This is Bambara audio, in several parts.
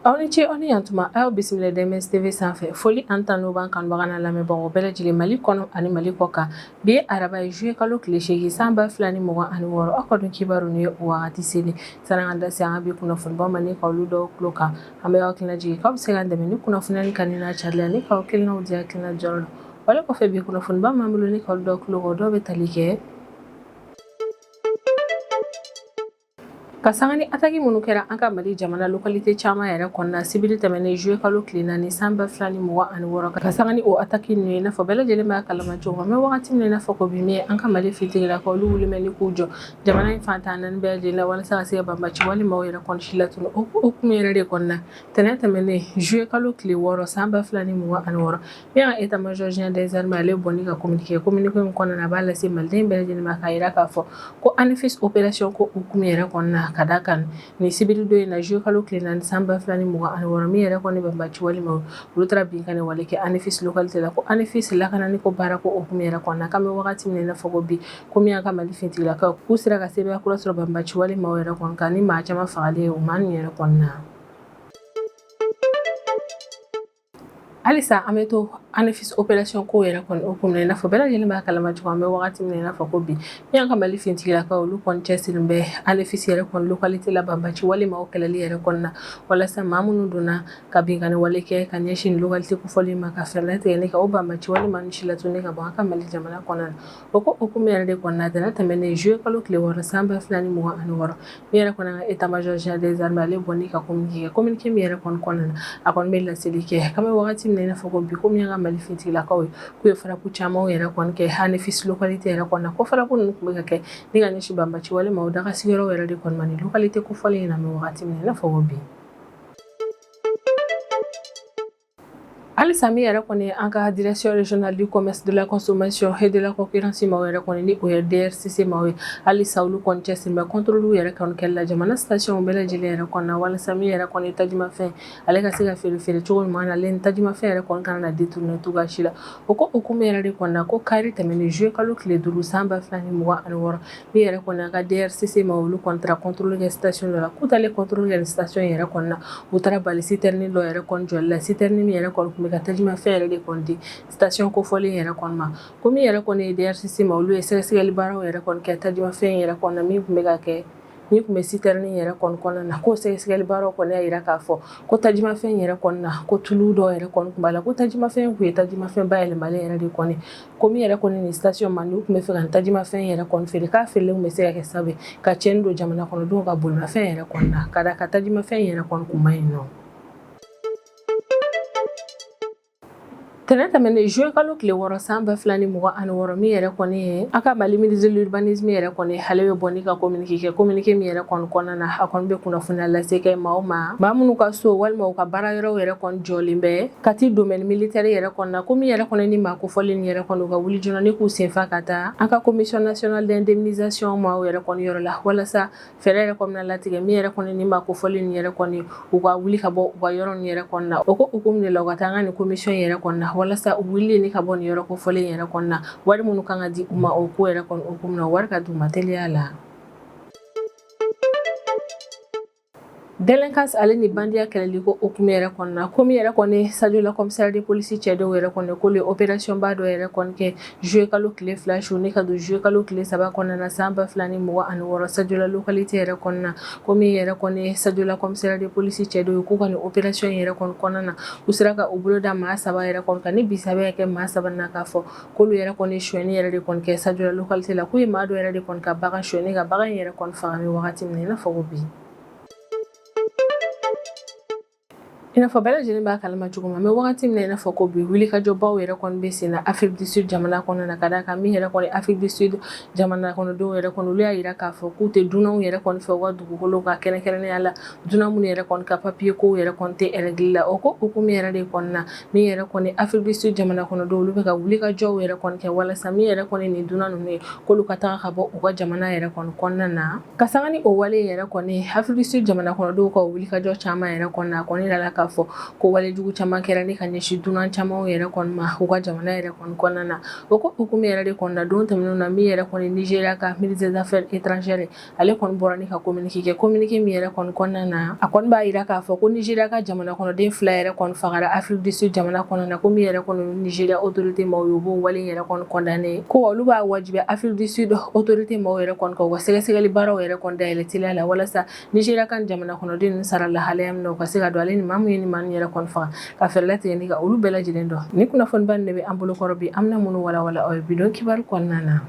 Aw ni ce, aw ni yantuma. Aw bisimila DMS TV sanfɛ. Foli ani tanu b'an kanubaga n'a lamɛnbagaw bɛɛ lajɛlen, Mali kɔnɔ ani Mali kɔ kan. Bi ye araba ye, juillet kalo tile 8, san 2026. Aw ka dun kibaru ni ye o wagati seli. Sani an ka da se an ka bi kunnafonibaw ma ni ka olu dɔw tulo kan, an bɛ aw hakilina jigin k'aw bɛ se k'an dɛmɛ ni kunnafoniya ni kanu n'a carili ni k'aw hakilinaw di hakilina jɔyɔrɔ la. O kɔfɛ, bi kunnafoniba m'an bolo ni ka olu dɔw tulo kan, o dɔw bɛ tali kɛ ka sanga ni ataki minnu kɛra an ka Mali jamana localité caman yɛrɛ kɔnɔna sibiri tɛmɛnen, juillet kalo tile 4, san 2026. Ka sanga ni o ataki ninnu ye, i n'a fɔ bɛɛ lajɛlen b'a kalama cogo min, wagati min na, i n'a fɔ ko bi, min an ka Mali finitigilakaw, olu wuli bɛ ni k'u jɔ jamana in fan 14 bɛɛ lajɛlen la walasa ka se ka banbaci walemaw yɛrɛ kɔni si latunu. O hukumu yɛrɛ de kɔnɔna, tɛnɛn tɛmɛnen, juillet kalo tile 6, san 2026, min ka état major général des armées, ale bɔ ni ka communiqué. Communiqué min kɔnɔna na, a b'a lase maliden bɛɛ lajɛlen ma k'a jira k'a fɔ ko Anefis opération ko hukumu yɛrɛ kɔnɔna, ka da kan nin sibiri don in na, juillet kalo tile 4, san 2026, min yɛrɛ kɔni banbaci walima olu taara binkanni wale kɛ Anefis localité la, ko Anefis lakanani ko baara ko hukumu yɛrɛ kɔnɔna, k'an bɛ wagati min na i n'a fɔ ko bi, ko min y'an ka Mali finitigilakaw, k'u sera ka sebaaya kura sɔrɔ banbaci walemaw yɛrɛ kɔni kan ni maa caman fagalen ye o maa ninnu yɛrɛ kɔnɔna. Halisa an bɛ to Anefis opération ko yɛrɛ kɔni hukumu na. I n'a fɔ bɛɛ lajɛlen b'a kalama cogo, an bɛ wagati min na i n'a fɔ ko bi, min y'an ka Mali finitigilakaw, olu kɔni cɛsirilen bɛ Anefis yɛrɛ kɔni localité la banbaci walemaw kɛlɛli yɛrɛ kɔnɔna na, walasa maa minnu donna ka binkanni wale kɛ ka ɲɛsin localité kofɔlen ma, ka fɛɛrɛ tigɛ ni ka o banbaci walema ninnu si latunu ka bɔ an ka Mali jamana kɔnɔna na. O ko hukumu yɛrɛ de kɔnɔna, tɛnɛn tɛmɛnen, juillet kalo tile 6, san 2026, min yɛrɛ kɔni ka état major général des armées, ale bɔ ni ka communiqué kɛ. Communiqué min yɛrɛ kɔni kɔnɔna na, a kɔni bɛ laseli kɛ k'an bɛ wagati min na i n'a fɔ ko bi, ko min y'an ka Mali finitigilakaw ye, k'u ye frappe caman yɛrɛ kɔni kɛ Anefis localité yɛrɛ kɔnɔna, ko frappe ninnu tun bɛ ka kɛ ni ka ɲɛsin banbaci walema o daga sigiyɔrɔ yɛrɛ de kɔni ma nin localité kofɔlen in na, an bɛ wagati min na i n'a fɔ ko bi. Halisa min yɛrɛ kɔni an ka Direction régionale du commerce, de la consommation et de la concurrence maaw yɛrɛ kɔni, ni o ye DRCC maaw ye, halisa olu kɔni cɛsiri bɛ contrôle yɛrɛ kɔni kɛli la jamana station bɛɛ lajɛlen yɛrɛ kɔnɔna, walasa min yɛrɛ kɔni tajimafɛn, ale ka se ka feere feere cogo ɲuman na, ale ni tajimafɛn yɛrɛ kɔni kana na détourner cogoya si la. O ko hukumu yɛrɛ de kɔnɔna, ko kari tɛmɛnen, juillet kalo tile 5, san 2026, min yɛrɛ kɔni an ka DRCC ma, olu kɔni taara contrôle kɛ station dɔ la. K'u taalen contrôle kɛ station yɛrɛ kɔnɔna, u taara bali citerne dɔ yɛrɛ kɔni jɔli la, citerne min yɛrɛ kɔni tun bɛ ka tajimafɛn yɛrɛ de kɔni di station kofɔlen yɛrɛ kɔni ma. Ko min yɛrɛ kɔni ye DRCC ma, olu ye sɛgɛsɛgɛli baaraw yɛrɛ kɔni kɛ tajimafɛn yɛrɛ kɔnɔna min tun bɛ ka kɛ, min tun bɛ citerne yɛrɛ kɔni kɔnɔna na. Ko sɛgɛsɛgɛli baaraw kɔni y'a jira k'a fɔ ko tajimafɛn yɛrɛ kɔni na, ko tulu dɔw yɛrɛ kɔni tun b'a la, ko tajimafɛn tun ye tajimafɛn bayɛlɛmalen yɛrɛ de kɔni. Ko min yɛrɛ kɔni nin station ma, n'u tun bɛ fɛ ka tajimafɛn yɛrɛ kɔni feere, k'a feerelen tun bɛ se ka kɛ sababu ye ka tiɲɛni don jamana kɔnɔdenw ka bolimafɛn yɛrɛ kɔni na, ka da ka tajimafɛn yɛrɛ kɔni kun ma ɲi nɔ. Tɛnɛn tɛmɛnen, juillet kalo tile 6, san 2026, min yɛrɛ kɔni ye an ka Mali ministre de l'urbanisme yɛrɛ kɔni, ale bɛ bɔ ni ka communiqué kɛ. Communiqué min yɛrɛ kɔni kɔnɔna na, a kɔni bɛ kunnafoniya lase kɛ maaw ma, maa minnu ka so walima u ka baara yɔrɔw yɛrɛ kɔni jɔlen bɛ Kati domaine militaire yɛrɛ kɔnɔna na, ko min yɛrɛ kɔni ni maa kofɔlen nin yɛrɛ kɔni, u ka wuli joona ni k'u senfa ka taa an ka Commission nationale d'indemnisation maaw yɛrɛ kɔni yɔrɔ la, walasa fɛɛrɛ yɛrɛ kɔni latigɛ min yɛrɛ kɔni ni maa kofɔlen nin yɛrɛ kɔni, u ka wuli ka bɔ u ka yɔrɔ nin yɛrɛ kɔnɔna na. O ko hukumu de la, u ka taa an ka nin commission yɛrɛ kɔnɔna na, walasa u wulilen ni ka bɔ nin yɔrɔ kofɔlen yɛrɛ kɔnɔna na, wari minnu kan ka di u ma o ko yɛrɛ kɔni hukumu na, wari ka d'u ma teliya la. Délinquance ale ni bandiya kɛlɛli ko hukumu yɛrɛ kɔnɔna, ko min yɛrɛ kɔni Sadiola commissariat de police cɛdenw yɛrɛ kɔni, k'olu ye opération ba dɔ yɛrɛ kɔni kɛ juillet kalo tile 2 su ni ka don juillet kalo tile 3 kɔnɔna na, san 2026, Sadiola localité yɛrɛ kɔnɔna. Ko min yɛrɛ kɔni Sadiola commissariat de police cɛdenw ye, k'u ka nin opération yɛrɛ kɔni kɔnɔna na, u sera ka u bolo da maa 3 yɛrɛ kɔni kan, ni bi saba kɛ maa 3 na, k'a fɔ k'olu yɛrɛ kɔni sonyɛni yɛrɛ de kɔni kɛ Sadiola localité la, k'u ye maa dɔ yɛrɛ de kɔni ka bagan sonyɛni, ka bagan yɛrɛ kɔni faga ni wagati min na i n'a fɔ ko bi. I n'a fɔ bɛɛ lajɛlen b'a kalama cogo min, an bɛ wagati min na i n'a fɔ ko bi, wulikajɔbaw yɛrɛ kɔni bɛ sen na Afrique du Sud jamana kɔnɔna na, ka d'a kan min yɛrɛ kɔni Afrique du Sud jamana kɔnɔdenw yɛrɛ kɔni, olu y'a jira k'a fɔ k'u tɛ dunanw yɛrɛ kɔni fɛ u ka dugukolo kan, kɛrɛnkɛrɛnnenya la dunan minnu yɛrɛ kɔni ka papiye kow yɛrɛ kɔni tɛ règle la. O ko hukumu yɛrɛ de kɔnɔna na, min yɛrɛ kɔni Afrique du Sud jamana kɔnɔdenw, olu bɛ ka wulikajɔw yɛrɛ kɔni kɛ walasa min yɛrɛ kɔni nin dunan ninnu ye, k'olu ka taga ka bɔ u ka jamana yɛrɛ kɔni kɔnɔna na. Ka sanga ni o wale yɛrɛ kɔni, Afrique du Sud jamana kɔnɔdenw ka wulikajɔ caman yɛrɛ kɔnɔna, a kɔni yirala k'a k'a fɔ ko walejugu caman kɛra ni ka ɲɛsin dunan camanw yɛrɛ kɔni ma u ka jamana yɛrɛ kɔni kɔnɔna na. O ko hukumu yɛrɛ de kɔnɔna, don tɛmɛnenw na, min yɛrɛ kɔni Nigéria ka ministre des affaires étrangères, ale kɔni bɔra ni ka communiqué kɛ. Communiqué min yɛrɛ kɔni kɔnɔna na, a kɔni b'a jira k'a fɔ ko Nigéria ka jamana kɔnɔden 2 yɛrɛ kɔni fagara Afrique du Sud jamana kɔnɔna na, ko min yɛrɛ kɔni Nigéria autorité maaw ye, u b'o wale yɛrɛ kɔni condamné, ko olu b'a wajibiya Afrique du Sud autorité maaw yɛrɛ kɔni ka u ka sɛgɛsɛgɛli baaraw yɛrɛ kɔni dayɛlɛ teliya la, walasa Nigéria ka jamana kɔnɔden ninnu sara lahalaya min na, u ka se ka dɔn, ale ni maa min ye ni maa yɛrɛ kɔni faga, ka fɛɛrɛ latigɛ ni ka olu bɛɛ lajɛlen dɔn. Ni kunnafoniba de bɛ an bolokɔrɔ bi, an bɛna minnu walawala aw ye bi don kibaru kɔnɔna na.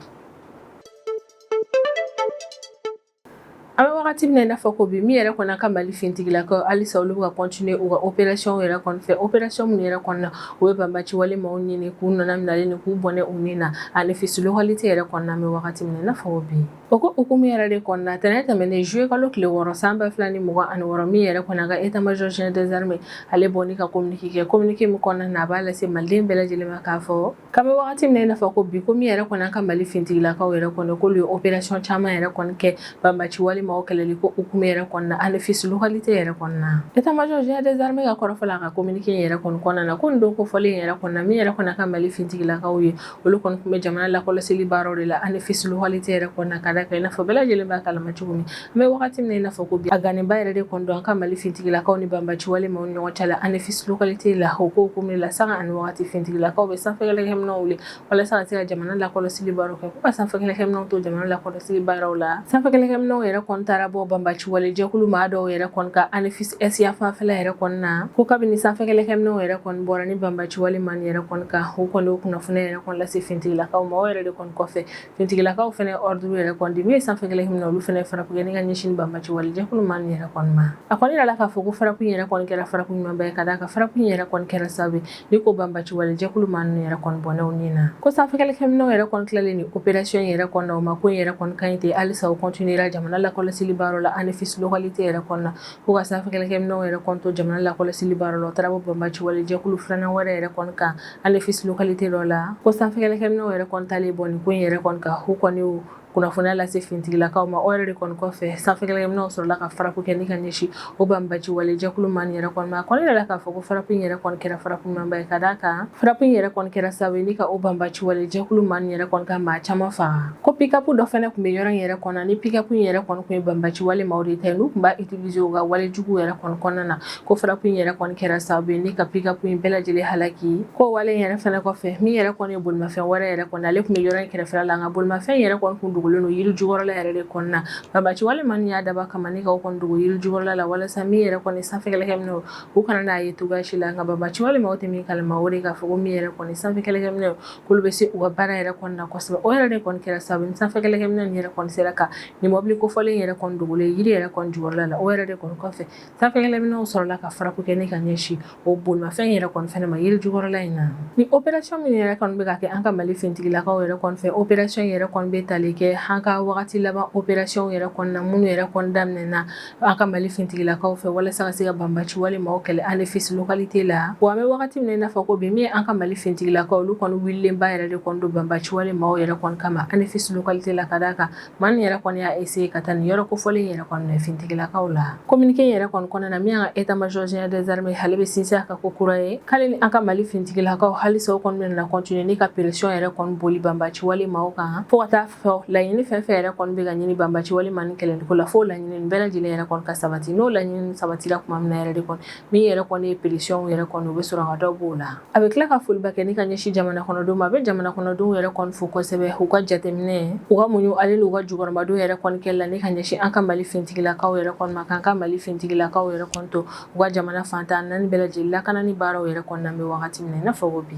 An bɛ wagati min na i n'a fɔ ko bi, min yɛrɛ kɔni ka Mali finitigilakaw, halisa olu bɛ ka continuer u ka opération yɛrɛ kɔni fɛ, opération minnu yɛrɛ kɔnɔna na, u bɛ banbaci wale maaw ɲini k'u nɔna minɛlen ni k'u bɔnɛ u ni na Anefis localité yɛrɛ kɔnɔna, an bɛ wagati min na i n'a fɔ ko bi. O ko hukumu yɛrɛ de kɔnɔna, tɛnɛn tɛmɛnen juillet kalo tile 6 san 2026, min yɛrɛ kɔni ka état-major général des armées, ale bɔ ni ka communiqué kɛ. Communiqué min kɔnɔna na, a b'a lase maliden bɛɛ lajɛlen ma k'a fɔ k'an bɛ wagati min na i n'a fɔ ko bi, ko min yɛrɛ kɔni an ka Mali finitigilakaw yɛrɛ kɔni, k'olu ye opération caman yɛrɛ kɔni kɛ banbaci wale maaw kɛlɛli ko hukumu yɛrɛ kɔnɔna Anefis localité yɛrɛ kɔnɔna. État-major général des armées ka kɔrɔfɔ la, a ka communiqué yɛrɛ kɔni kɔnɔna na, ko nin don kofɔlen yɛrɛ kɔnɔna, min yɛrɛ kɔni ka Mali finitigilakaw ye, olu kɔni tun bɛ jamana lakɔlɔsili baaraw de la Anefis localité yɛrɛ kɔnɔna, ka da kan i n'a fɔ bɛɛ lajɛlen b'a kalama cogo min, an bɛ wagati min na i n'a fɔ ko bi, a ganenba yɛrɛ de kɔni don an ka Mali finitigilakaw ni banbaci wale maaw ni ɲɔgɔn cɛ la Anefis localité la. O ko hukumu la, sanga ani wagati, finitigilakaw bɛ sanfɛ kɛlɛkɛminɛnw wuli walasa ka se ka jamana lakɔlɔsili baaraw kɛ. Ko ka sanfɛ kɛlɛkɛminɛnw to jamana lakɔlɔsili baaraw la, sanfɛ kɛlɛkɛminɛnw yɛrɛ kɔni taara bɔ banbaci wale jɛkulu maa dɔw yɛrɛ kɔni ka Anefis Est fanfɛla yɛrɛ kɔni na. Ko kabini sanfɛ kɛlɛkɛminɛnw yɛrɛ kɔni bɔra ni banbaci wale maa yɛrɛ kɔni kan, u kɔni o kunnafoni yɛrɛ kɔni lase finitigilakaw ma. O yɛrɛ de kɔni kɔfɛ, finitigilakaw fana ordre yɛrɛ kɔni di min ye sanfɛ kɛlɛkɛminɛn, olu fana frappe kɛ ni ka ɲɛsin banbaci wale jɛkulu maa yɛrɛ kɔni ma. A kɔni yirala k'a fɔ ko frappe yɛrɛ kɔni kɛra frappe ɲumanba ye, ka d'a kan frappe yɛrɛ kɔni kɛra sababu ni ko banbaci wale jɛkulu maa ninnu yɛrɛ kɔni bɔnɛ u ni na. Ko sanfɛ kɛlɛkɛminɛnw yɛrɛ kɔni tilalen ni opération yɛrɛ kɔnɔna, o ma ko in yɛrɛ kɔni ka ɲi ten, halisa u continuera jamana lakɔlɔsili baaraw la Anefis localité yɛrɛ kɔnɔna. Ko ka sanfɛ kɛlɛkɛminɛnw yɛrɛ kɔni to jamana lakɔlɔsili baaraw la, o taara bɔ banbaci wale jɛkulu filanan wɛrɛ yɛrɛ kɔni kan Anefis localité dɔ la. Ko sanfɛ kɛlɛkɛminɛnw yɛrɛ kɔni taalen bɔ nin ko in yɛrɛ kɔni kan, u kɔni kunnafoniya lase finitigilakaw ma. O yɛrɛ de kɔni kɔfɛ, sanfɛ kɛlɛkɛminɛnw sɔrɔla ka frappe kɛ ni ka ɲɛsin o banbaci wale jɛkulu maa yɛrɛ kɔni ma. A kɔni yirala k'a fɔ ko frappe in yɛrɛ kɔni kɛra frappe ɲumanba ye, ka d'a kan frappe in yɛrɛ kɔni kɛra sababu ye ni ka o banbaci wale jɛkulu maa yɛrɛ kɔni ka maa caman faga. Ko pick-up dɔ fana tun bɛ yɔrɔ in yɛrɛ kɔnɔ, ni pick-up in yɛrɛ kɔni tun ye banbaci wale maaw de ta ye, n'u tun b'a utiliser u ka wale jugu yɛrɛ kɔni kɔnɔna na. Ko frappe in yɛrɛ kɔni kɛra sababu ye ni ka pick-up in bɛɛ lajɛlen halaki. Ko wale in yɛrɛ fana kɔfɛ, min yɛrɛ kɔni ye bolimafɛn wɛrɛ yɛrɛ kɔni, ale tun bɛ yɔrɔ in kɛrɛfɛla la, nka bolimafɛn yɛrɛ kɔni tun dogolen don yiri jukɔrɔla yɛrɛ de kɔnɔna. Banbaci wale maa y'a dab'a kama ni ka o kɔni dogo yiri jukɔrɔla la, walasa min yɛrɛ kɔni sanfɛ kɛlɛkɛminɛw, u kana n'a ye cogoya si la. Nka banbaci wale maaw tɛ min kalama, o de k'a fɔ ko min yɛrɛ kɔni sanfɛ kɛlɛkɛminɛw, k'olu bɛ se u ka baara yɛrɛ kɔni na kosɛbɛ. O yɛrɛ de kɔni kɛra sababu ni sanfɛ kɛlɛkɛminɛn yɛrɛ kɔni sera ka nin mɔbili kofɔlen yɛrɛ kɔni dogolen yiri yɛrɛ kɔni jukɔrɔla la. O yɛrɛ de kɔni kɔfɛ, sanfɛ kɛlɛminɛnw sɔrɔla ka frappe kɛ ni ka ɲɛsin o bolimafɛn yɛrɛ kɔni fɛnɛ ma yiri jukɔrɔla in na. Ni opération min yɛrɛ kɔni bɛ ka kɛ an ka Mali finitigilakaw yɛrɛ kɔni fɛ, opération yɛrɛ kɔni bɛ tali kɛ an ka wagati laban opération yɛrɛ kɔni na, minnu yɛrɛ kɔni daminɛna an ka Mali finitigilakaw fɛ walasa ka se ka banbaci wale maaw kɛlɛ Anefis localité la. Wa an bɛ wagati min na i n'a fɔ ko bi, min ye an ka Mali finitigilakaw, olu kɔni wulilenba yɛrɛ de kɔni don banbaci wale maaw yɛrɛ kɔni kama Anefis localité la, ka d'a kan maa nin yɛrɛ kɔni y'a essayer ka taa nin yɔrɔ kofɔlen yɛrɛ kɔni na finitigilakaw la. Communiqué yɛrɛ kɔni kɔnɔna na, min y'an ka état major général des armées, ale bɛ sinsin a kan ko kura ye k'ale ni an ka Mali finitigilakaw, halisa o kɔni bɛna continuer ni ka pression yɛrɛ kɔni boli banbaci wale maaw kan, fo ka taa fɔ laɲini fɛn fɛn yɛrɛ kɔni bɛ ka ɲini banbaci wale maa nin kɛlɛliko la, fo laɲini bɛɛ lajɛlen yɛrɛ kɔni ka sabati. N'o laɲini sabatira tuma min na yɛrɛ de kɔni, min yɛrɛ kɔni ye pression yɛrɛ kɔni, u bɛ sɔrɔ ka dɔ b'o la. A bɛ tila ka foliba kɛ ni ka ɲɛsin jamana kɔnɔdenw ma. A bɛ jamana kɔnɔdenw yɛrɛ kɔni fo kosɛbɛ u ka jateminɛ, u ka muɲu ale n'u ka jukɔrɔmadon yɛrɛ kɔni kɛli la ni ka ɲɛsin an ka Mali finitigilakaw yɛrɛ kɔni ma, k'an ka Mali finitigilakaw yɛrɛ kɔni to u ka jamana fan 14 bɛɛ lajɛlen lakanani baaraw yɛrɛ kɔni na, an bɛ wagati min na i n'a fɔ ko bi.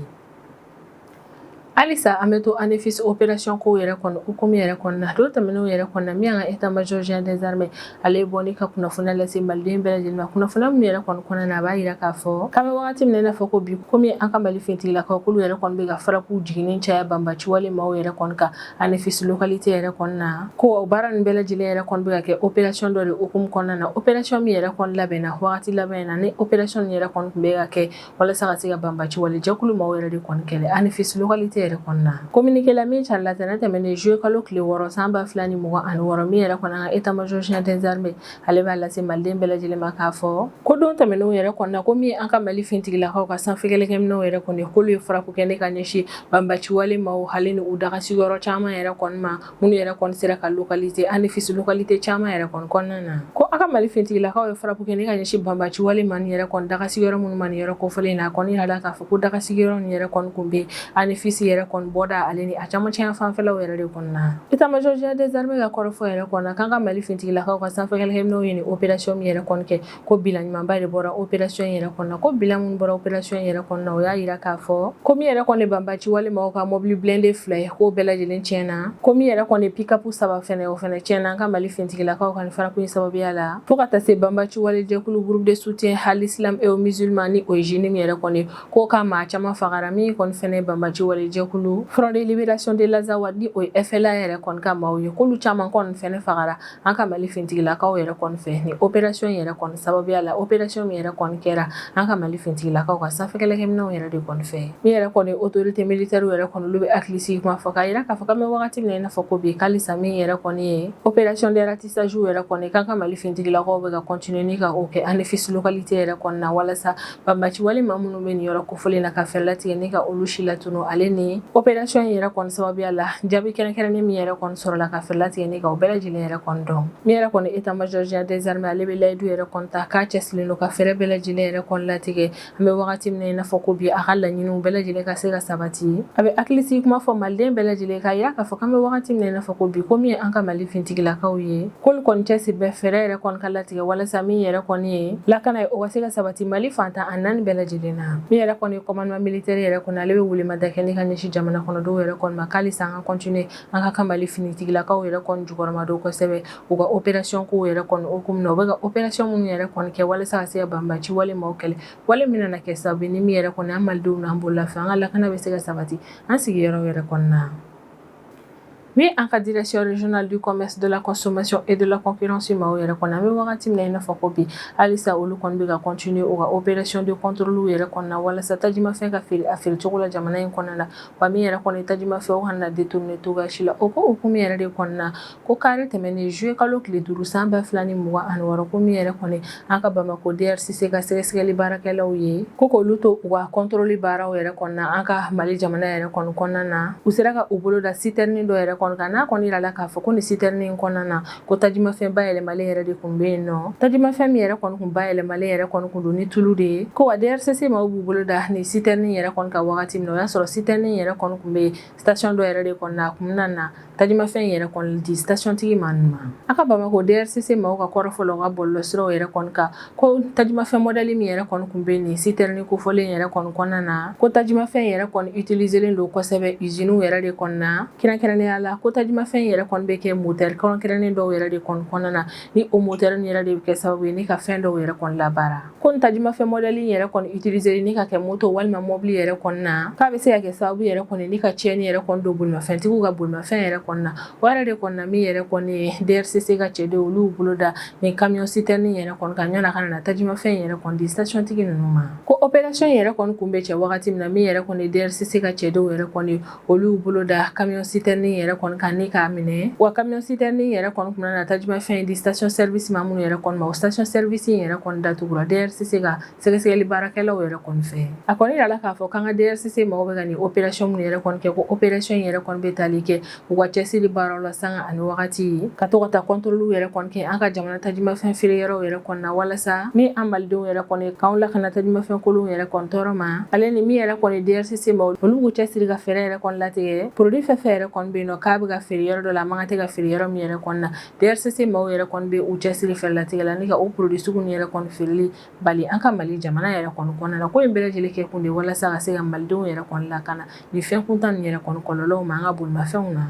Halisa an bɛ to Anefis opération kow yɛrɛ kɔnɔ hukumu yɛrɛ kɔnɔna. Don tɛmɛnenw yɛrɛ kɔnɔna, min y'an ka état major général des armées, ale ye bɔ ni ka kunnafoniya lase maliden bɛɛ lajɛlen ma. Kunnafoniya min yɛrɛ kɔni kɔnɔna na, a b'a yira k'a fɔ k'an bɛ wagati min na i n'a fɔ ko bi, komi an ka Mali finitigilakaw, k'olu yɛrɛ kɔni bɛ ka frappe jiginni caya banbaci wale maaw yɛrɛ kɔni kan Anefis localité yɛrɛ kɔnɔna, ko o baara nin bɛɛ lajɛlen yɛrɛ kɔni bɛ ka kɛ opération dɔ de hukumu kɔnɔna na, opération min yɛrɛ kɔni labɛnna wagati laban in na, ni opération nin yɛrɛ kɔni tun bɛ ka kɛ walasa ka se ka banbaci wale jɛkulu maaw yɛrɛ de kɔni kɛlɛ Anefis localité. yɛrɛ kɔnɔna. Communiqué la min carila tɛnɛn tɛmɛnen juillet kalo tile 6 san 2026, min yɛrɛ kɔnɔ an ka état major général des armées ale b'a lase maliden bɛɛ lajɛlen ma k'a fɔ ko don tɛmɛnenw yɛrɛ kɔnɔna, ko min an ka Mali finitigilakaw ka sanfɛ kɛlɛkɛminɛnw yɛrɛ kɔni, k'olu ye frappe kɛ ne ka ɲɛsin banbaciwale maaw hali ni u daga sigiyɔrɔ caman yɛrɛ kɔni ma, minnu yɛrɛ kɔni sera ka localiser Anefis localité caman yɛrɛ kɔni kɔnɔna na. Ko a ka Mali finitigilakaw ye frappe kɛ ne ka ɲɛsin banbaciwale maa yɛrɛ kɔni daga sigiyɔrɔ minnu ma nin yɔrɔ kofɔlen na. A kɔni yirala k'a fɔ ko daga sigiyɔrɔ nin yɛrɛ kɔni kun bɛ Anefis yɛrɛ kɔni bɔda ale ni a camancɛ fanfɛlaw yɛrɛ de kɔnɔna. État major général des armées ka kɔrɔfɔ yɛrɛ kɔnɔna, k'an ka Mali finitigilakaw ka sanfɛ kɛlɛkɛminɛnw ye nin opération min yɛrɛ kɔni kɛ, ko bilan ɲumanba de bɔra opération yɛrɛ kɔnɔna. Ko bilan minnu bɔra opération yɛrɛ kɔnɔna, o y'a yira k'a fɔ ko min yɛrɛ kɔni banbaci wale maaw ka mobili blindé 2 ye, k'o bɛɛ lajɛlen tiɲɛna, ko min yɛrɛ kɔni pick-up 3 fɛnɛ, o fɛnɛ tiɲɛna an ka Mali finitigilakaw ka nin frappe in sababuya la. Fo ka taa se banbaci wale jɛkulu groupe de soutien à l'islam et aux musulmans ni o ye JNIM yɛrɛ kɔni, k'o ka maa caman fagara. Min kɔni fɛnɛ banbaci wale jɛkulu Front de libération de l'Azawad ni o ye FLA yɛrɛ kɔni ka maaw ye, k'olu caman kɔni fɛnɛ fagara an ka Mali finitigilakaw yɛrɛ kɔni fɛ ni opération yɛrɛ kɔni sababuya la, opération min yɛrɛ kɔni kɛra an ka Mali finitigilakaw ka sanfɛ kɛlɛkɛminɛnw yɛrɛ de kɔni fɛ. Min yɛrɛ kɔni autorité militaire yɛrɛ kɔni, olu bɛ hakili sigi kuma fɔ k'a yira k'a fɔ k'an bɛ wagati min na i n'a fɔ ko bi, k'alisa min yɛrɛ kɔni ye opération de ratissage yɛrɛ kɔni, k'an ka Mali finitigilakaw bɛ ka continuer ni ka o kɛ Anefis localité yɛrɛ kɔni na, walasa banbaci wale maa minnu bɛ nin yɔrɔ kofɔlen na, ka fɛɛrɛ latigɛ ni ka olu si latunu, ale ni opération yɛrɛ kɔni sababuya la, jaabi kɛrɛnkɛrɛnnen min yɛrɛ kɔni sɔrɔla, ka fɛɛrɛ latigɛ ni ka o bɛɛ lajɛlen yɛrɛ kɔni dɔn. Min yɛrɛ kɔni état major général des armées ale bɛ layidu yɛrɛ kɔni ta k'a cɛsirilen don ka fɛɛrɛ bɛɛ lajɛlen yɛrɛ kɔni latigɛ an bɛ wagati min na i n'a fɔ ko bi, a ka laɲiniw bɛɛ lajɛlen ka se ka sabati. A bɛ hakilisigi kuma fɔ maliden bɛɛ lajɛlen k'a yira k'a fɔ k'an bɛ wagati min na i n'a fɔ ko bi, ko min ye an ka Mali finitigilakaw ye, k'olu kɔni cɛsiri bɛ fɛɛrɛ yɛrɛ kɔni ka latigɛ walasa min yɛrɛ kɔni ye lakana ye, o ka se ka sabati Mali fan 14 bɛɛ lajɛlen na. Min yɛrɛ kɔni ye commandement militaire yɛrɛ kɔni, ale bɛ welemada kɛ ni ka ɲɛsin jamana kɔnɔdenw yɛrɛ kɔni ma, k'alisa an ka continuer an ka Mali finitigilakaw yɛrɛ kɔni jukɔrɔmadon kosɛbɛ u ka opération kow yɛrɛ kɔni hukumu na, u bɛ ka opération minnu yɛrɛ kɔni kɛ walasa ka se ka banbaci wale maaw kɛlɛ, wale min nana kɛ sababu ni min yɛrɛ kɔni an malidenw n'an bololafɛn, an ka lakana bɛ se ka sabati an sigiyɔrɔ yɛrɛ kɔnɔna. Min an ka direction régionale du commerce, de la consommation et de la concurrence maaw yɛrɛ kɔnɔ, an bɛ wagati min na i n'a fɔ ko bi, halisa olu kɔni bɛ ka continuer u ka opération de contrôle yɛrɛ kɔnɔna, walasa tajimafɛn ka feere a feere cogo la jamana in kɔnɔna la, wa min yɛrɛ kɔni tajimafɛnw kana détourner cogoya si la. O ko hukumu yɛrɛ de kɔnɔna, ko kari tɛmɛnen juillet kalo tile 5 san 2026, ko min yɛrɛ kɔni an ka Bamakɔ DRCC ka sɛgɛsɛgɛli baarakɛlaw ye, ko k'olu to u ka contrôle baaraw yɛrɛ kɔnɔna an ka Mali jamana yɛrɛ kɔni kɔnɔna na, u sera ka u bolo da citerne dɔ yɛrɛ kɔni kan. N'a kɔni yirala k'a fɔ ko nin citerne in kɔnɔna na, ko tajimafɛn bayɛlɛmalen yɛrɛ de kun bɛ yen nɔ. Tajimafɛn min yɛrɛ kɔni kun bayɛlɛmalen yɛrɛ kɔni kun don ni tulu de ye, ko wa DRCC maaw b'u bolo da nin citerne yɛrɛ kɔni kan wagati min na, o y'a sɔrɔ citerne yɛrɛ kɔni kun bɛ yen station dɔ yɛrɛ de kɔnɔna, a kun bɛna na tajimafɛn yɛrɛ kɔni di station tigi maa ninnu ma. A ka Bamakɔ DRCC maaw ka kɔrɔfɔ la u ka bɔlɔlɔsiraw yɛrɛ kɔni kan, ko tajimafɛn modèle min yɛrɛ kɔni kun bɛ nin citerne kofɔlen yɛrɛ kɔni kɔnɔna na, ko tajimafɛn yɛrɛ kɔni utiliselen don kosɛbɛ usines yɛrɛ de kɔnɔna, kɛrɛnkɛrɛnnenya la ko tajimafɛn yɛrɛ kɔni bɛ kɛ moteur kɛrɛnkɛrɛnnen dɔw yɛrɛ de kɔni kɔnɔna na, ni o moteur yɛrɛ de bɛ kɛ sababu ye ni ka fɛn dɔw yɛrɛ kɔni labaara. Ko nin tajimafɛn modèle yɛrɛ kɔni utiliser ni ka kɛ moto walima mobili yɛrɛ kɔni na, k'a bɛ se ka kɛ sababu yɛrɛ kɔni ni ka tiɲɛni yɛrɛ kɔni don bolimafɛntigiw ka bolimafɛn yɛrɛ kɔni na. O yɛrɛ de kɔni na, min yɛrɛ kɔni ye DRCC ka cɛdenw, olu bolo da nin camion citerne yɛrɛ kɔni kan ɲɔna ka na tajimafɛn yɛrɛ kɔni di station tigi ninnu ma. Ko opération yɛrɛ kɔni kun bɛ cɛ wagati min na, min yɛrɛ kɔni DRCC ka cɛdenw yɛrɛ kɔni, olu bolo da camion citerne yɛrɛ kɔni kan ni k'a minɛ, wa camion citerne yɛrɛ kɔni kun na tajimafɛn di station service ma minnu yɛrɛ kɔni ma, o station service yɛrɛ kɔni datugura DRCC ka sɛgɛsɛgɛli baarakɛlaw yɛrɛ kɔni fɛ. A kɔni yirala k'a fɔ k'an ka DRCC maaw bɛ ka nin opération minnu yɛrɛ kɔni kɛ, ko opération yɛrɛ kɔni bɛ tali kɛ u ka cɛsiri baaraw la sanga ani wagati, ka to ka taa contrôle yɛrɛ kɔni kɛ an ka jamana tajimafɛn feere yɔrɔw yɛrɛ kɔni na, walasa min an malidenw yɛrɛ kɔni k'anw lakana tajimafɛn kolonw yɛrɛ kɔni tɔɔrɔ ma, ale ni min yɛrɛ kɔni DRCC maaw, olu b'u cɛsiri ka fɛɛrɛ yɛrɛ kɔni latigɛ produit fɛn fɛn yɛrɛ kɔni bɛ yen nɔ k'a bɛ ka feere yɔrɔ dɔ la, a man kan tɛ ka feere yɔrɔ min yɛrɛ kɔni na, DRCC maaw yɛrɛ kɔni bɛ u cɛsiri fɛɛrɛ latigɛ la ni ka o produit sugu ninnu yɛrɛ kɔni feereli bali an ka Mali jamana yɛrɛ kɔni kɔnɔna la. Ko in bɛɛ lajɛlen kɛ kun de walasa ka se ka malidenw yɛrɛ kɔni lakana nin fɛn kuntan nin yɛrɛ kɔni kɔlɔlɔw ma an ka bolimafɛnw na.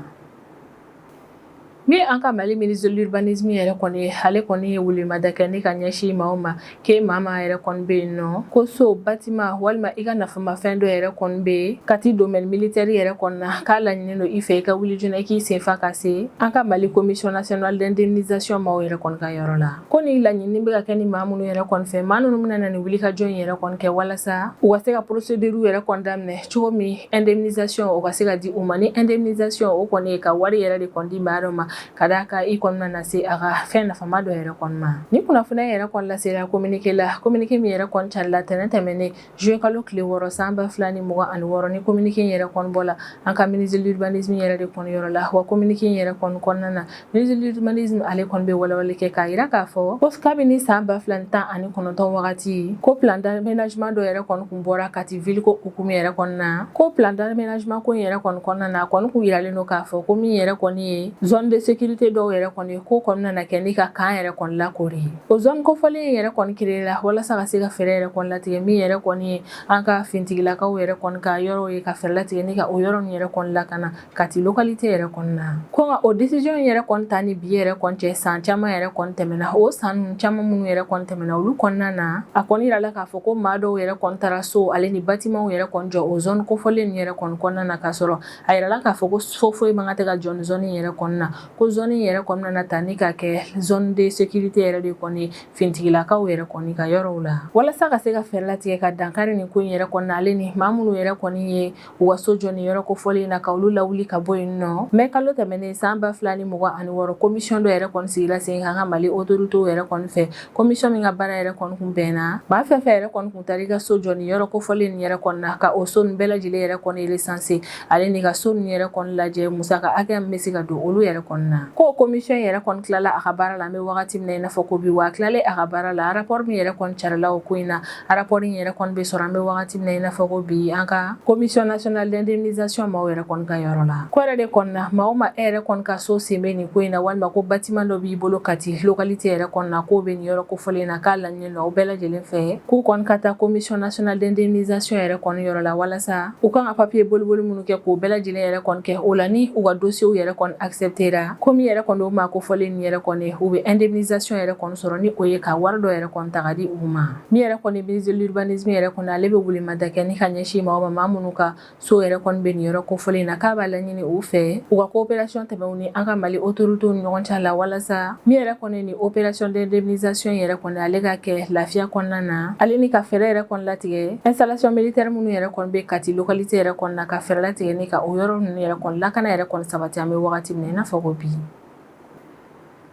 Min an ka Mali ministre de l'urbanisme yɛrɛ kɔni ye, ale kɔni ye welemada kɛ ni ka ɲɛsin maaw ma k'e maa maa yɛrɛ kɔni bɛ yen nɔ, ko so, bâtiment walima i ka nafamafɛn dɔ yɛrɛ kɔni bɛ yen Kati domaine militaire yɛrɛ kɔni na, k'a laɲininen don i fɛ i ka wuli joona i k'i senfa ka se an ka Mali commission nationale d'indemnisation maaw yɛrɛ kɔni ka yɔrɔ la. Ko ni laɲini bɛ ka kɛ ni maa minnu yɛrɛ kɔni fɛ, maa ninnu bɛna na nin wulikajɔ in yɛrɛ kɔni kɛ walasa u ka se ka procédure yɛrɛ kɔni daminɛ cogo min indemnisation o ka se ka di u ma. Ni indemnisation o kɔni ye ka wari yɛrɛ de kɔni di maa dɔ ma ka d'a kan i kɔni nana se a ka fɛn nafama dɔ yɛrɛ kɔni ma. Ni kunnafoniya yɛrɛ kɔni lasera communiqué la, communiqué min yɛrɛ kɔni carila tɛnɛn tɛmɛnen juillet kalo tile 6 san 2026. Ni communiqué in yɛrɛ kɔni bɔla an ka ministre de l'urbanisme yɛrɛ de kɔni yɔrɔ la, wa communiqué in yɛrɛ kɔni kɔnɔna na, ministre de l'urbanisme ale kɔni bɛ walawalali kɛ k'a jira k'a fɔ ko kabini san 2019 wagati, ko plan d'aménagement dɔ yɛrɛ kɔni kun bɔra Kati ville ko hukumu yɛrɛ kɔnɔna na. Ko plan d'aménagement ko in yɛrɛ kɔni kɔnɔna na, a kɔni kun yiralen don k'a fɔ ko min yɛrɛ kɔni ye zone de sécurité dɔw yɛrɛ kɔni ko kɔnɔna na kɛ ni ka camp yɛrɛ kɔni lakori. O zone kofɔlen in yɛrɛ kɔni créé la walasa ka se ka fɛɛrɛ yɛrɛ kɔni latigɛ min yɛrɛ kɔni ye an ka finitigilakaw yɛrɛ kɔni ka yɔrɔw ye, ka fɛɛrɛ latigɛ ni ka o yɔrɔ ninnu yɛrɛ kɔni lakana Kati localité yɛrɛ kɔni na. Ko nka o décision yɛrɛ kɔni ta ni bi yɛrɛ kɔni cɛ, san caman yɛrɛ kɔni tɛmɛna. O san ninnu caman minnu yɛrɛ kɔni tɛmɛna, olu kɔnɔna na, a kɔni yirala k'a fɔ ko maa dɔw yɛrɛ kɔni taara so ale ni bâtiment yɛrɛ kɔni jɔ o zone kofɔlen ninnu yɛrɛ kɔni kɔnɔna na, k'a sɔrɔ a yirala k'a fɔ ko so foyi man kan tɛ ka jɔ nin zone yɛrɛ kɔni na, ko zone yɛrɛ kɔni nana ta ni ka kɛ zone de sécurité yɛrɛ de kɔni finitigilakaw yɛrɛ kɔni ka yɔrɔw la. Walasa ka se ka fɛɛrɛ latigɛ ka dankari nin ko in yɛrɛ kɔni na, ale ni maa minnu yɛrɛ kɔni ye u ka so jɔ nin yɔrɔ kofɔlen na, ka olu lawuli ka bɔ yen nɔ, mɛ kalo tɛmɛnen san 2026, commission dɔ yɛrɛ kɔni sigila sen kan ka Mali autorités yɛrɛ kɔni fɛ, commission min ka baara yɛrɛ kɔni kun bɛnna maa fɛn fɛn yɛrɛ kɔni kun taara i ka so jɔ nin yɔrɔ kofɔlen nin yɛrɛ kɔni na, ka o so nin bɛɛ lajɛlen yɛrɛ kɔni recenser, ale ni ka so nin yɛrɛ kɔni lajɛ musaka hakɛ min bɛ se ka don olu yɛrɛ kɔni na. Ko commission yɛrɛ kɔni tilala a ka baara la, an bɛ wagati min na i n'a fɔ ko bi, wa tilalen a ka baara la, rapport min yɛrɛ kɔni carila o ko in na, rapport in yɛrɛ kɔni bɛ sɔrɔ an bɛ wagati min na i n'a fɔ ko bi an ka commission nationale d'indemnisation maaw yɛrɛ kɔni ka yɔrɔ la. Ko yɛrɛ de kɔni na, maa o maa e yɛrɛ kɔni ka so sen bɛ nin ko in na, walima ko bâtiment dɔ b'i bolo Kati localité yɛrɛ kɔni na, k'o bɛ nin yɔrɔ kofɔlen na, k'a laɲini don aw bɛɛ lajɛlen fɛ k'u kɔni ka taa commission nationale d'indemnisation yɛrɛ kɔni yɔrɔ la, walasa u kan ka papier boliboli minnu kɛ, k'o bɛɛ lajɛlen yɛrɛ kɔni kɛ. O la, ni u ka dossier yɛrɛ kɔni acceptera, ko min yɛrɛ kɔni o maa kofɔlen nin yɛrɛ kɔni, u bɛ indemnisation yɛrɛ kɔni sɔrɔ, ni o ye ka wari dɔ yɛrɛ kɔni ta ka di u ma. Min yɛrɛ kɔni ministre de l'urbanisme yɛrɛ kɔni, ale bɛ welemada kɛ ni ka ɲɛsin maaw ma, maa minnu ka so yɛrɛ kɔni bɛ nin yɔrɔ kofɔlen na, k'a b'a laɲini u fɛ u ka coopération tɛmɛ u ni an ka Mali autorités ni ɲɔgɔn cɛ la, walasa min yɛrɛ kɔni ni opération d'indemnisation yɛrɛ kɔni ale ka kɛ lafiya kɔnɔna na, ale ni ka fɛɛrɛ yɛrɛ kɔni latigɛ installation militaire minnu yɛrɛ kɔni bɛ Kati localité yɛrɛ kɔni na, ka fɛɛrɛ latigɛ ni ka o yɔrɔ ninnu yɛrɛ kɔni lakana yɛrɛ kɔni sabati an bɛ wagati min na i n'a fɔ ko bi.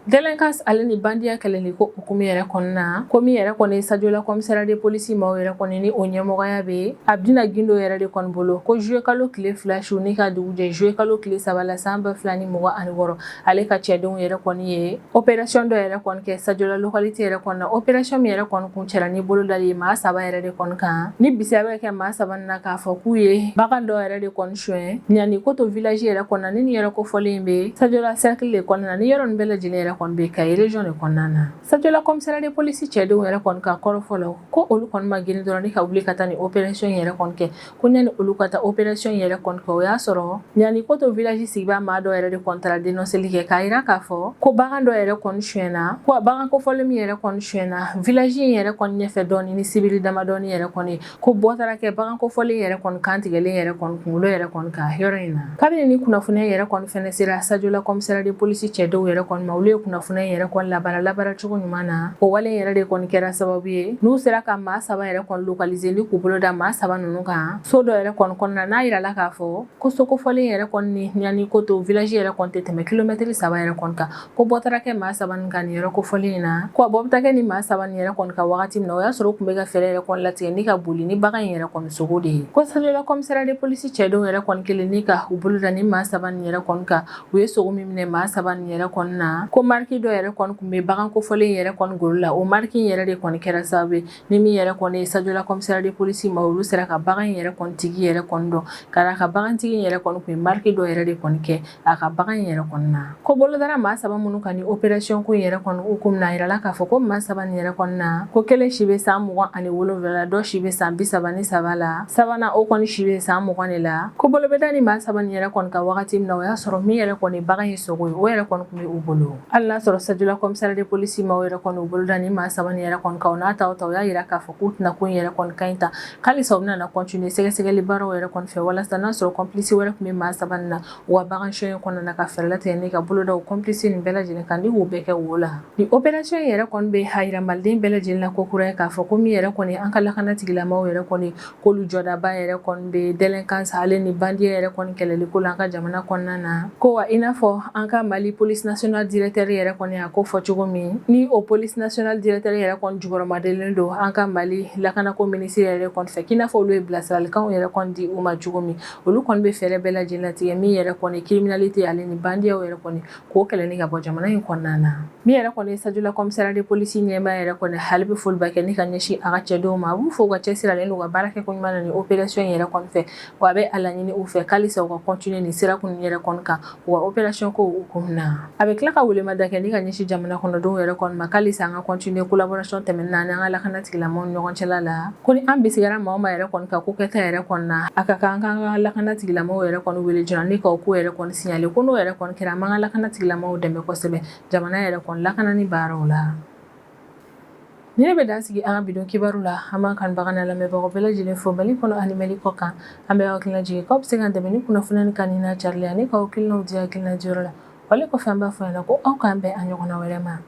Délinquance ale ni bandiya kɛlɛli ko hukumu yɛrɛ kɔnɔna, ko min yɛrɛ kɔni Sadiola commissariat de police maaw yɛrɛ kɔni ni o ɲɛmɔgɔya bɛ Abdina Gindo yɛrɛ de kɔni bolo, ko juillet kalo tile 2 su ni ka dugu jɛ juillet kalo tile 3 la san 2026, ale ka cɛdenw yɛrɛ kɔni ye opération dɔ yɛrɛ kɔni kɛ Sadiola localité yɛrɛ kɔni na, opération min yɛrɛ kɔni kun cɛla ni bolo dali ye maa saba yɛrɛ de kɔni kan. Ni bisiya bɛ kɛ maa saba na k'a fɔ k'u ye bagan dɔ yɛrɛ de kɔni suɲɛ Ɲani Koto village yɛrɛ kɔnɔna ni nin yɔrɔ kofɔlen bɛ Sadiola cercle de kɔnɔna na, ni yɔrɔ nin bɛɛ lajɛlen yɛrɛ kɔni bɛ Kayi région de kɔnɔna na. Sadiola commissariat de police cɛdenw yɛrɛ kɔni ka kɔrɔfɔ la, ko olu kɔni ma girin dɔrɔn ni ka wuli ka taa ni opération yɛrɛ kɔni kɛ. Ko ɲani olu ka taa opération yɛrɛ kɔni kɛ, o y'a sɔrɔ Ɲani Koto village sigibaa maa dɔ yɛrɛ de kɔni taara dénonceli kɛ k'a yira k'a fɔ ko bagan dɔ yɛrɛ kɔni suyɛnna, ko bagan kofɔlen min yɛrɛ kɔni suyɛnna village in yɛrɛ kɔni ɲɛfɛ dɔɔni ni sibiri damadɔni yɛrɛ kɔni, ko bɔ taara kɛ bagan kofɔlen yɛrɛ kɔni kantigɛlen yɛrɛ kɔni kunkolo yɛrɛ kɔni kan yɔrɔ in na. Kabini ni kunnafoniya yɛrɛ kɔni fɛnɛ sera Sadiola commissariat de police cɛdenw yɛrɛ kɔni ma, olu ye kunnafoniya yɛrɛ kɔni labaara cogo ɲuman na. O wale yɛrɛ de kɔni kɛra sababu ye n'u sera ka maa saba yɛrɛ kɔni localiser ni k'u bolo da maa saba ninnu kan so dɔ yɛrɛ kɔni kɔnɔna n'a yirala k'a fɔ ko so kofɔlen yɛrɛ kɔni ni Ɲani Koto village yɛrɛ kɔni tɛ tɛmɛ kilomɛtiri 3 yɛrɛ kɔni kan, ko bɔ taara kɛ maa saba nin kan nin yɔrɔ kofɔlen in na. Ko a bɔ bɛ taa kɛ ni maa saba nin yɛrɛ kɔni kan wagati min na, o y'a sɔrɔ u tun bɛ ka fɛɛrɛ yɛrɛ kɔni latigɛ ni ka boli ni bagan in yɛrɛ kɔni sogo de ye. Ko Sadiola commissariat de police cɛdenw yɛrɛ kɔni kelen ni ka u bolo da ni maa saba nin yɛrɛ kɔni kan, u ye sogo min minɛ maa saba nin yɛrɛ kɔni na, ko marque dɔ yɛrɛ kɔni tun bɛ bagan kofɔlen yɛrɛ kɔni golo la. O marque in yɛrɛ de kɔni kɛra sababu ye ni min yɛrɛ kɔni ye Sadiola commissariat de police ma, olu sera ka bagan in yɛrɛ kɔni tigi yɛrɛ kɔni dɔn, ka d'a kan bagantigi in yɛrɛ kɔni tun ye marque dɔ yɛrɛ de kɔni kɛ a ka bagan in yɛrɛ kɔni na. Ko bolo dara maa saba minnu kan ni opération ko in yɛrɛ kɔni hukumu na, a yirala k'a fɔ ko maa saba nin yɛrɛ kɔni na, ko kelen si bɛ san 27 la, dɔ si bɛ san 33 la, sabanan o kɔni si bɛ san 20 de la. Ko bolo bɛ da ni maa saba nin yɛrɛ kɔni kan wagati min na, o y'a sɔrɔ min yɛrɛ kɔni bagan in sogo ye, o yɛrɛ kɔni tun bɛ u bolo. Hali n'a sɔrɔ Sadiola commissariat de police maaw yɛrɛ kɔni u bolo da ni maa saba nin yɛrɛ kɔni kan, o n'a ta o ta, o y'a yira k'a fɔ k'u tɛna ko in yɛrɛ kɔni kan in ta, k'alisa u bɛna continuer sɛgɛsɛgɛli baaraw yɛrɛ kɔni fɛ, walasa n'a sɔrɔ complice wɛrɛ tun bɛ maa saba nin na u ka bagan sonya in kɔnɔna na, ka fɛɛrɛ latigɛ ni ka bolo da o complice nin bɛɛ lajɛlen kan ni k'u bɛɛ kɛ wo la. Ni opération in yɛrɛ kɔni bɛ a yira maliden bɛɛ lajɛlen la ko kura ye k'a fɔ ko min yɛrɛ kɔni an ka lakana tigilamaaw yɛrɛ kɔni, k'olu jɔdaba yɛrɛ kɔni bɛ délinquance ale ni bandiya yɛrɛ kɔni kɛlɛli ko la an ka jamana kɔnɔna na. Ko wa i n'a fɔ an ka Mali police nationale directeur yɛrɛ kɔni a ko fɔ cogo min, ni o police nationale directeur yɛrɛ kɔni jukɔrɔmadelen don an ka Mali lakanako minisiri yɛrɛ kɔni fɛ, k'i n'a fɔ olu ye bilasiralikanw yɛrɛ kɔni di u ma cogo min, olu kɔni bɛ fɛɛrɛ bɛɛ lajɛlen latigɛ min yɛrɛ kɔni criminalité ale ni bandiyaw yɛrɛ kɔni k'o kɛlɛ ni ka bɔ jamana in kɔnɔna na. Min yɛrɛ kɔni ye Sadiola commissariat de police ɲɛmaa yɛrɛ kɔni, hali bɛ foliba kɛ ni ka ɲɛsin a ka cɛdenw ma. A b'u fo u ka cɛsiri ale n'u ka baara kɛ ko ɲuman na ni opération in yɛrɛ kɔni fɛ. Wa a bɛ a laɲini u fɛ k'alisa u ka continuer nin sira kun yɛrɛ kɔni kan u ka opération ko hukumu na. A bɛ tila ka welemada kɛ ni ka ɲɛsin jamana kɔnɔdenw yɛrɛ kɔni ma, k'alisa an ka continuer collaboration tɛmɛnen na ani an ka lakana tigilamɔgɔw ni ɲɔgɔn cɛla la. Ko ni an bisigara maa o maa yɛrɛ kɔni ka ko kɛta yɛrɛ kɔni na, a ka kan an ka lakana tigilamɔgɔw yɛrɛ kɔni wele joona ni k'o ko yɛrɛ kɔni signaler. Ko n'o yɛrɛ kɔni kɛra, an b'an ka lakana tigilamɔgɔw dɛmɛ kosɛbɛ jamana yɛrɛ kɔni lakanani baaraw la. Ni ne bɛ dan sigi an ka bi don kibaru la. An b'an kanubaga n'a lamɛnbagaw bɛɛ lajɛlen fo Mali kɔnɔ ani Mali kɔ kan. An bɛ aw hakilina jigin k'aw bɛ se k'an dɛmɛ ni kunnafoniya kan ni n'a carili ani k'aw hakilinaw di hakilina diyɔrɔ la. Wale kɔfɛ, an b'a fɔ ɲɛna ko aw k'an bɛn a ɲɔgɔnna wɛrɛ ma.